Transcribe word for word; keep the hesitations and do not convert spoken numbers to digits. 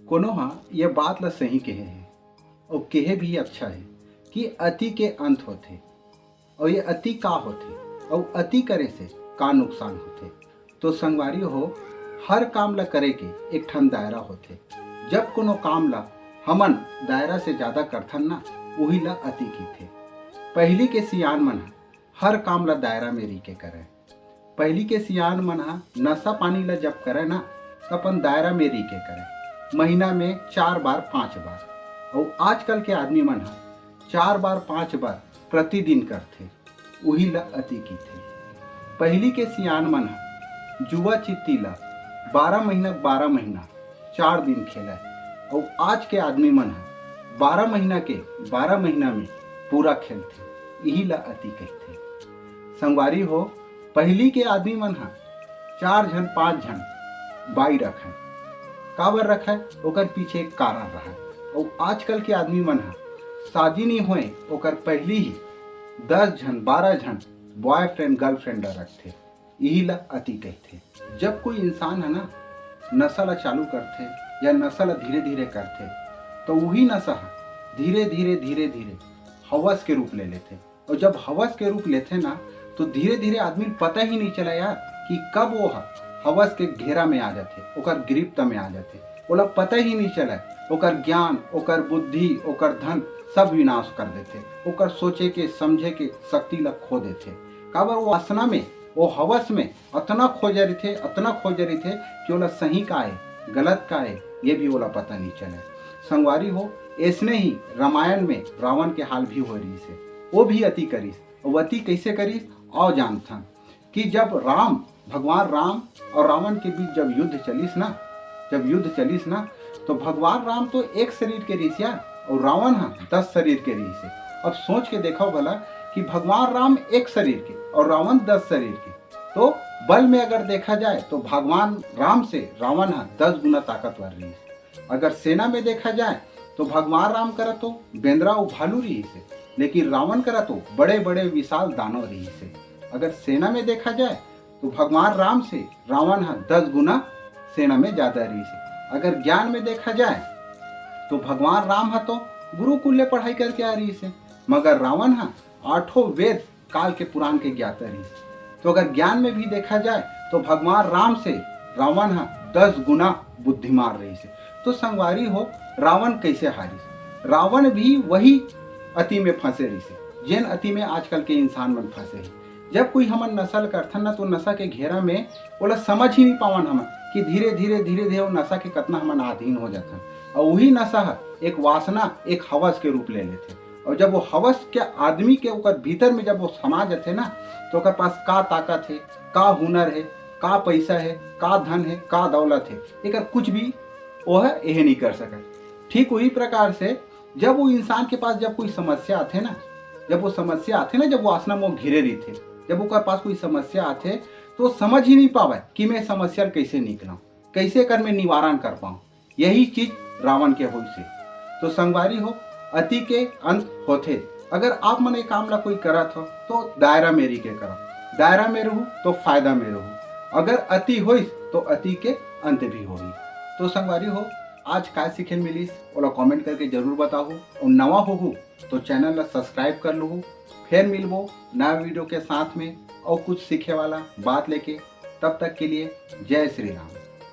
कोनो ह ये बात ल सही कहे हे, अउ कहे भी अच्छा हे कि अति के अंत होथे, अउ ये अति का होथे, अउ अति करे से का नुकसान होथे। तो संगवारी हो, हर काम ल करे के एक ठन दायरा होथे। जब कोनो काम ल हमन दायरा से ज्यादा करथन ना, उही ल अति कहिथे। पहिली के सियान मन ह हर काम ल दायरा में रहि के करय। पहिली के सियान मन ह नशा पानी ल जब करय ना, त अपन दायरा में रहि के करय, महीना में चार बार, पांच बार। अउ आजकल के आदमी मन ह चार बार, पांच बार प्रतिदिन करथे, उही ल अति कहिथे। पहिली के सियान मन ह जुआ चित्ती ल बारह महीना, बारह महीना चार दिन खेलय, अउ आज के आदमी मन ह बारह महीना के बारह महीना में पूरा खेलथे, इही ल अति कहिथे। संगवारी हो, पहिली के आदमी मन ह चार झन, पांच झन बाई रखय। काबर रखय, ओकर पीछे एक कारण रहय। अउ आजकल के आदमी मन ह शादी नइ होय, ओकर पहिली ही दस झन, बारह झन बॉयफ्रेंड, गर्लफ्रेंड ल रखथे, इही ल अति कहिथे। जब कोई इंसान ह ना नशा ल चालू करथे या नशा ल धीरे धीरे करथे, तो उही नशा ह धीरे धीरे, धीरे धीरे हवस के रूप ले लेथे। अउ जब हवस के रूप लेथे ना, तो धीरे धीरे आदमी ल पता ही नइ चलय यार कि कब वो ह हवस के घेरा में आ जाथे, ओकर गिरफ्त में आ जाथे। ओला पता ही नइ चलय, ओकर ज्ञान, ओकर बुद्धि, ओकर धन सब विनाश कर देथे। ओकर सोचे के, समझे के शक्ति ल खो देथे। काबर वो वासना में, वो हवस में अतना खोजे रहिथे, अतना खोजे रहिथे कि ओला सही का हे, गलत का हे, ये भी ओला पता नइ चलय। संगवारी हो, अइसने ही रामायण में रावण के हाल भी होय रहिस हे। वो भी अति करिस। अउ अति कइसे करिस, आओ जानथन कि जब राम, भगवान राम अउ रावण के बीच जब युद्ध चलिस ना, जब युद्ध चलिस ना, तो भगवान राम तो एक शरीर के रहिस यार, अउ रावण ह दस शरीर के रहिस हे। अब सोच के देखव भला कि भगवान राम एक शरीर के अउ रावण दस शरीर के, तो बल में अगर देखा जाए तो भगवान राम से रावण ह दस गुना ताकतवर रहिस। अगर सेना में देखा जाए तो भगवान राम करा तो बेंदरा अउ भालू रहिस हे, लेकिन रावण करा तो बड़े बड़े विशाल दानव रहिस हे। अगर सेना में देखा जाए तो भगवान राम से रावण ह दस गुना सेना में ज्यादा रहिस हे। अगर ज्ञान में देखा जाए तो भगवान राम ह तो गुरुकुल ले पढ़ाई करके आय रहिस हे, मगर रावण ह आठों वेद काल के पुराण के ज्ञाता रहिस। तो अगर ज्ञान में भी देखा जाए तो भगवान राम से रावण ह दस गुना बुद्धिमान रहिस हे। तो संगवारी हो, रावण कइसे हारिस? रावण भी वही अति में फंसे रहिस हे, जेन अति में आजकल के इंसान मन फंसे हे। जब कोई हमन नशा ल करथन ना, तो नशा के घेरा में ओला समझ ही नइ पावन हमन कि धीरे धीरे, धीरे धीरे वो नशा के कतना हमन अधीन हो जाथन। अउ उही नशा ह एक वासना, एक हवस के रूप ले लेथे। अउ जब वो हवस के आदमी के ओकर भीतर में जब वो समा जाथे ना, तो ओकर पास का ताकत हे, का हुनर हे, का पइसा हे, का धन हे, का दौलत हे, एकर कुछ भी वो ह एहे नइ कर सकय। ठीक उही प्रकार से जब वो इंसान के पास जब कोई समस्या आथे ना, जब वो समस्या आथे ना, जब वो वासना मोह घिरे रहिथे, जब ओकर पास कोई समस्या आथे, तो वो समझ ही नइ पावय कि मैं समस्या ल कइसे निकलंव, कइसे एकर मैं निवारण कर पाऊं। यही चीज रावण के होइस हे। तो संगवारी हो, अति के अंत होथे। अगर आप मन ये काम ला कोई करत हो, तो दायरा में रहि के करो। दायरा में रहू, तो फायदा में रहू। अगर अति होइस, तो अति के अंत भी होही। तो संगवारी हो, आज का सीखे मिलिस, ओला comment करके जरूर बताहू। अउ नवा होहू, तो channel ला subscribe कर लूहू। फेर मिलबो नया video के साथ में अउ कुछ सीखे वाला बात लेके। तब तक के लिए जय श्री राम।